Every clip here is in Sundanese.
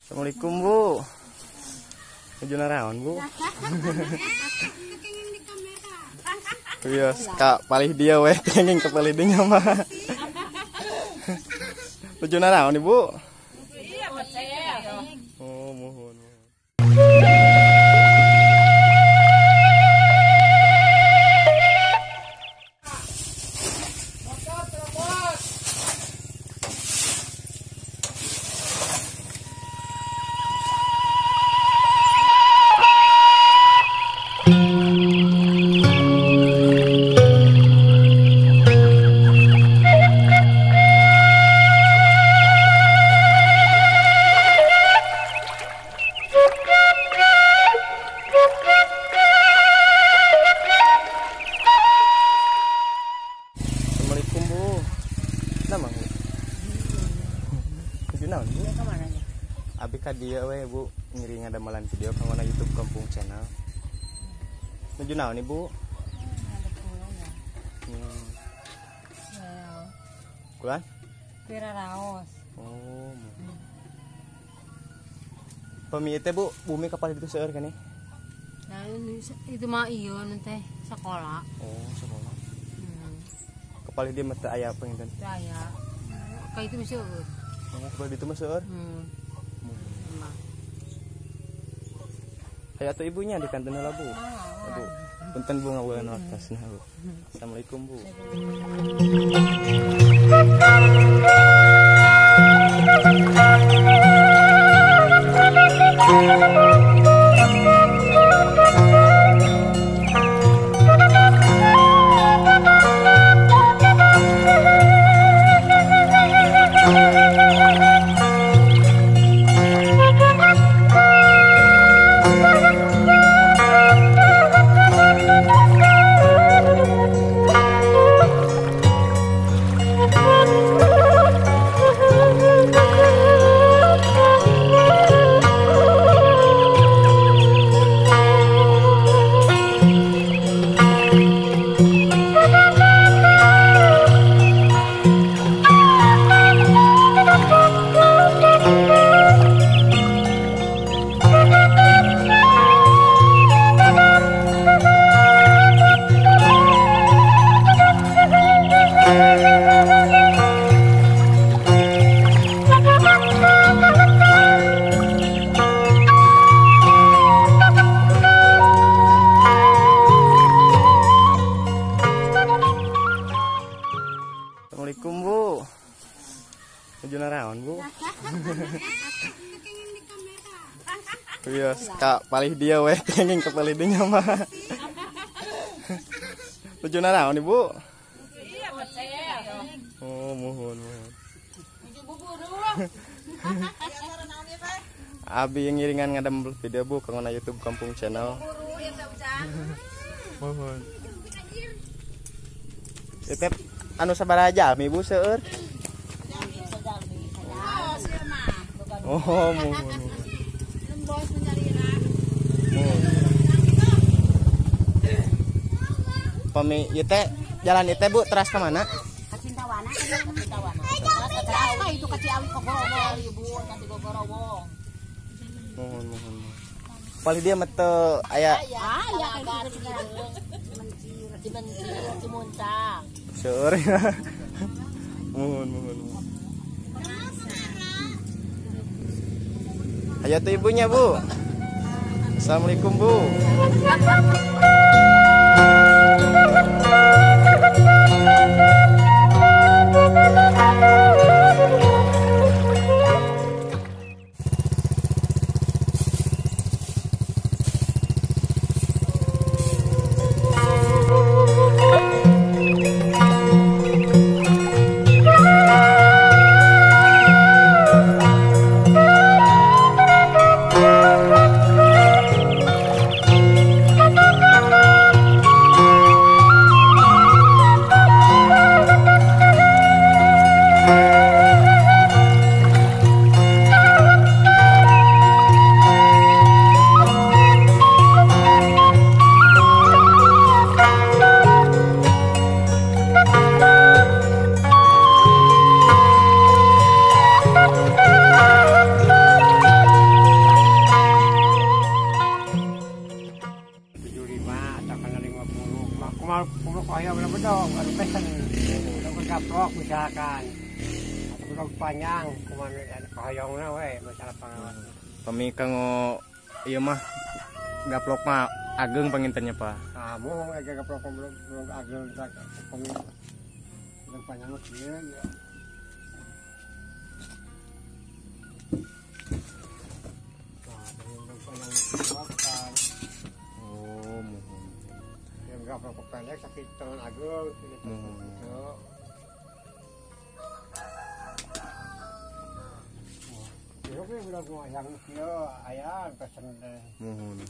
Assalamualaikum, Bu. Nuju naraon, Bu? Wios ka palih dia we kenging ke palih dinya mah. Nuju naraon Ibu? Iya, percaya. Oh, mohon. Abi ka dieu we, Bu, ngiring ngadamelan video kanggo YouTube Kampung Channel. Nuju naon Ibu? Kulan? Pira raos. Oh. Pami teh, Bu, bumi kapal itu seueur kan? Nah, itu mah ieu teh sekolah. Oh, sekolah. Kapal dia mah teu aya panginten. Teu aya. Ka itu mah seueur. Oh, kapal itu mah seueur. Kayak tuh ibunya di kantin heula, Bu. Bu, punten Bu ngaweulan waktosna, Bu. Assalamualaikum, Bu. Assalamualaikum, Bu. Nuju naraon, Bu? Wios ka palih dia we kenging ke palih dinya mah. Nuju naraon Ibu? Iya, percaya. Oh, mohon, mohon. Nuju buburu. Abi ngiringan ngadamel video, Bu, kanggo YouTube Kampung Channel. Mohon. Tetep anu sabaraha jalmi, Bu, seueur? Oh, mohon. Pami ieu teh jalan ieu teh, Bu, teras ka mana? Ka Cintawana, ka Cintawana. Teras ka itu ka Ciawi ka Gorowo, Ibu, ka Gorowo. Mohon, mohon. Palih dia mah teu aya. Aya ka Cimencir, Cimencir, Cimuncang. Seueur ya. Mohon, mohon. Ayo tuh ibunya, Bu. Assalamualaikum, Bu. gaplok misalkan. Atau bedog panjang kumaha kahoyongna we masalah pangawas. Pami kanggo ieu mah gaplok mah ageng pangintennya Pak. Ah, mung aya gaplok bedog ageng pami bedog panjang mah kieu ya. Nah, bedog panjang mah kan. Oh, muhun. Yang gaplok pendek sakit tangan ageng gitu. Oke, belum yang kieu aya pesen teh. Muhun.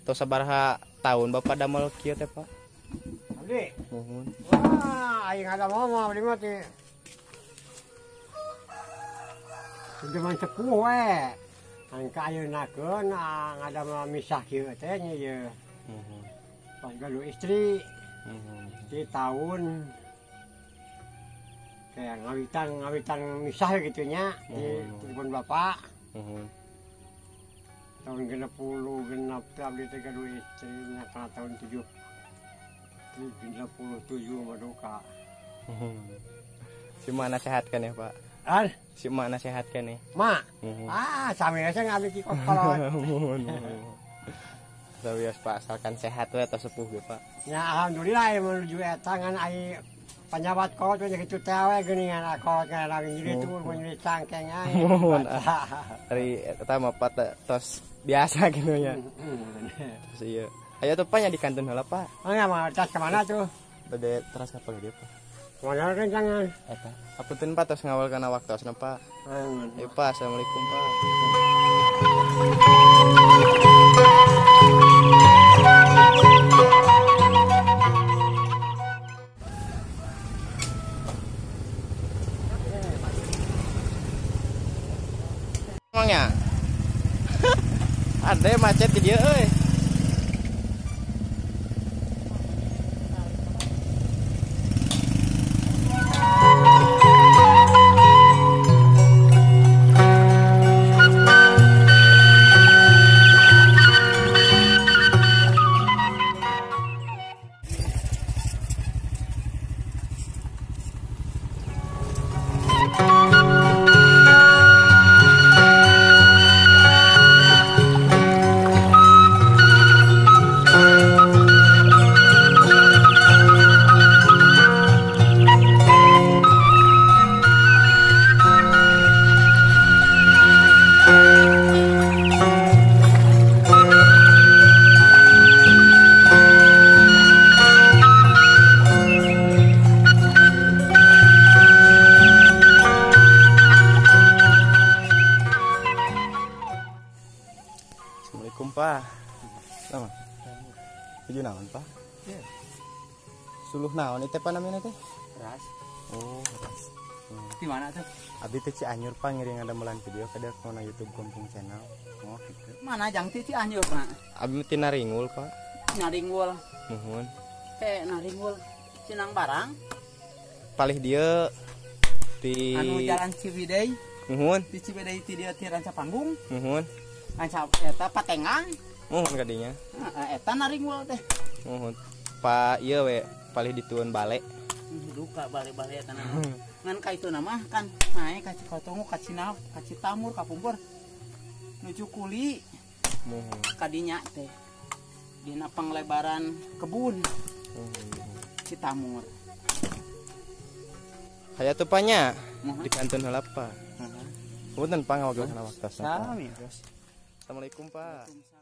Tos sabaraha tahun Bapak damel kieu teh, Pak? Abdi. Muhun. Wah, aing ada mah abdi mah teh. Cuman sepuh we. Angka ayeuna keun ngadamel misah kieu teh nya ieu. Muhun. Pas gaduh istri. Muhun. Di tahun kayak ngawitan misah gitu nya di telepon bapak. Tahun 66 abdi teh gaduh istri nya kana tahun 7 77 maduka. Si mak nasehatkan ya, Pak? An? Si mak nasehatkan nih. Mak? Ah, sami aja ngabdi ki kolot. Muhun. Sawios Pak, asalkan sehat we atau sepuh ge, Pak. Ya alhamdulillah aya menuju eta ngan ai panjabat kolot we kitu teh we geuningan kolot kana nyeri tuh mun nyeri cangkeng ae. Muhun. Ari eta mah Pak tos biasa gitu nya. Terus iya. Ayo tuh Pak nya di kantun heula, Pak. Oh ya mau tas ke mana tuh? Bade teras ka pagi Pak. Kemana kan jangan. Eta. Apunten Pak tos ngawal kana waktosna Pak. Ayo Pak, assalamualaikum Pak. Emangnya? Ada macet di dia euy. Assalamualaikum Pak. Nama? Tujuh naon Pak? Iya. Suluh naon itu Pak namanya teh? Ras. Oh, ras. Di mana tuh? Abi teh Cianjur Pak ngiring ada melan video kada kana YouTube Kampung Channel. Oh gitu. Mana jang ti Cianjur Pak? Abi teh Naringul Pak. Naringul. Muhun. Teh Naringul. Cinang barang. Palih dieu di anu jalan Ciwidey. Muhun. Di Ciwidey ti dieu ti Ranca Panggung. Muhun. Ranca eta Patengang. Muhun kadinya. Heeh, eta Naringul teh. Muhun. Pak ieu we palih ditueun bale. Duka bale-bale eta nama. Ngan ka itu nama kan naik ka Cikotongo, ka Cinau, ka Citamur, ka Pumpur. Nuju kuli. Muhun. Kadinya teh. Dina panglebaran kebun. Citamur. Haya tuh Pak nya. Di kantun heula Pak. Punten Pak ngawagel kana waktosna. Sami, Bos. Assalamualaikum Pak. Waalaikumsalam.